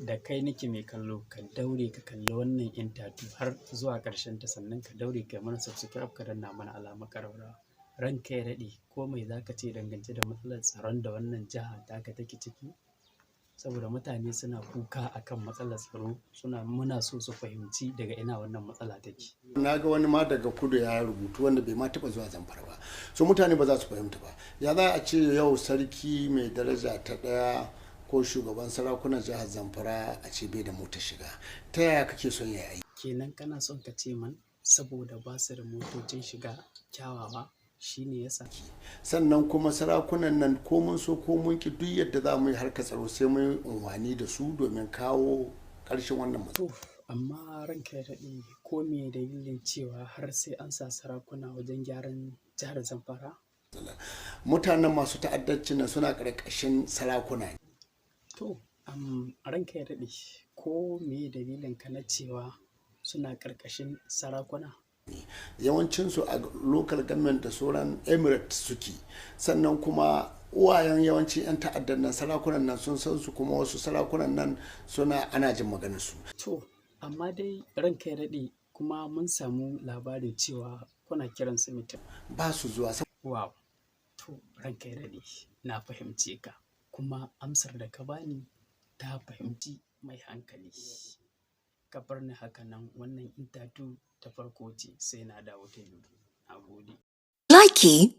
Da kai nake mai kallo, ka daure ka kalli wannan interview har zuwa ƙarshen ta, sannan ka daure ka mana subscribe, ka danna mana alamar ƙararrawa. Ranka ya daɗe, ko mai za ka ce dangance da matsalar tsaron da wannan jiha taka take ciki? Saboda mutane suna kuka akan matsalar tsaro, suna muna so su fahimci daga ina wannan matsala take. Na ga wani ma daga kudu ya rubutu wanda bai ma taɓa zuwa Zamfara ba. So mutane ba za su fahimta ba. Ya za a ce yau sarki mai daraja ta ɗaya ko shugaban sarakunan jihar Zamfara a ce bai da motar shiga? Ta yaya kake son ya yi? Kenan kana son ka ce man saboda ba su da motocin shiga kyawawa shine yasa? Sannan kuma sarakunan nan, ko mun so ko mun ki, duk yadda za mu yi harkar tsaro sai mun yi unhwani da su domin kawo ƙarshen wannan matsala. To, amma ranka ya daɗe, ko me dalilin cewa har sai an sa sarakuna wajen gyaran jihar Zamfara? Mutanen masu ta'addancin nan suna ƙarƙashin sarakuna ne. To, ranka ya daɗe, ko me dalilin ka na cewa suna ƙarƙashin sarakuna? Yawancinsu a local government da sauran emirates suke. Sannan kuma uwayen yawancin 'yan ta'addan nan, sarakunan nan sun san su, kuma wasu sarakunan nan suna ana jin maganar su. To, amma dai ranka ya daɗe, kuma mun samu labarin cewa kuna kiran su meeting. Ba su zuwa. Wow! To, ranka ya daɗe, na fahimce ka, kuma amsar da ka bani ta fahimci mai hankali. Ka bar ni haka nan, wannan interview ta farko ce, sai na dawo ta biyu. Na gode. Likey.